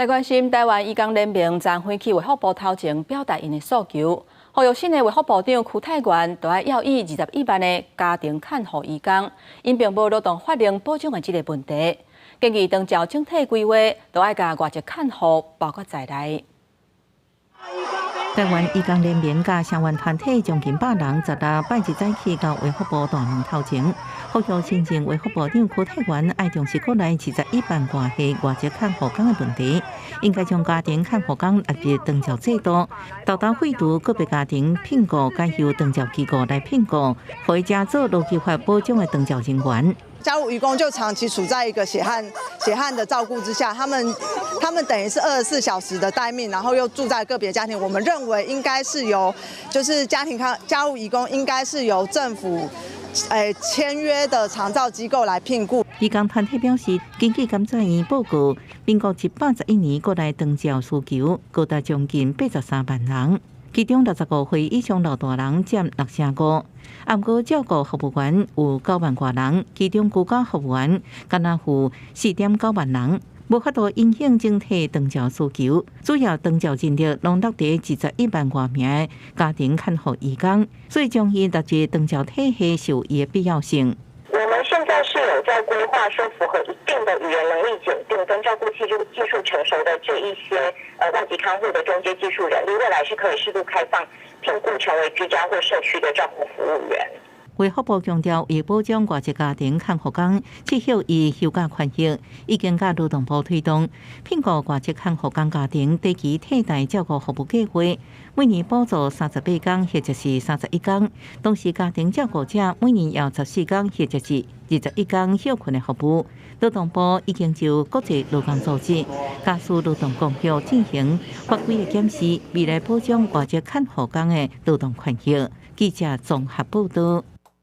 來關心臺灣移工聯盟昨昏去衛福部頭前表達𪜶的訴求，呼籲新的衛福部長邱泰源著愛要以21萬的家庭看護移工，𪜶並無勞動法令保障的這个問題，建議長照整體規劃，著愛共外籍看護包括在內。臺灣移工聯盟佮聲援團體將近100人，十六拜一早起到衛福部大門頭前，呼籲新任衛福部長邱泰源愛重視國內21萬外的外籍看護工的問題，應該將家庭看護工納入長照制度，沓沓廢除個別家庭聘僱，改由長照機構來聘僱，予伊做勞基法保障的長照人員。家務移工就長期處在一個血汗血汗的照顧之下，他們等於是24小時的待命，然後又住在個別家庭。我們認為應該是由，就是家庭看家務移工應該是由政府，簽約的長照機構來聘僱。移工團體表示，根據監察院報告，民國111年國內長照需求高達將近83萬人，其中65歲以上老大人佔65%。毋過照顧服務員有9萬外人，其中居家服務員敢若有4.9萬人，無法度影響整體長照需求。主要長照人力攏落佇21萬外名的家庭看護移工，所以將伊納入長照體系是有伊的必要性。我們現在是有在規劃，說符合一定的語言能力檢定跟照顧技術成熟的這一些外籍看護的中階技術人力，未來是可以適度開放聘僱成為居家或社區的照顧服務員。衛福部強調，為保障外籍家庭看護工撤銷伊休假權益，已經佮勞動部推動聘僱外籍看護工家庭短期替代照顧服務計劃，每年補助38工或者是31工，同時家庭照顧者每年要14工或者是21工歇睏的服務。勞動部已經就國際勞工組織、加速勞動公約進行法規的檢視，未來保障外籍看護工的勞動權益。記者綜合報道。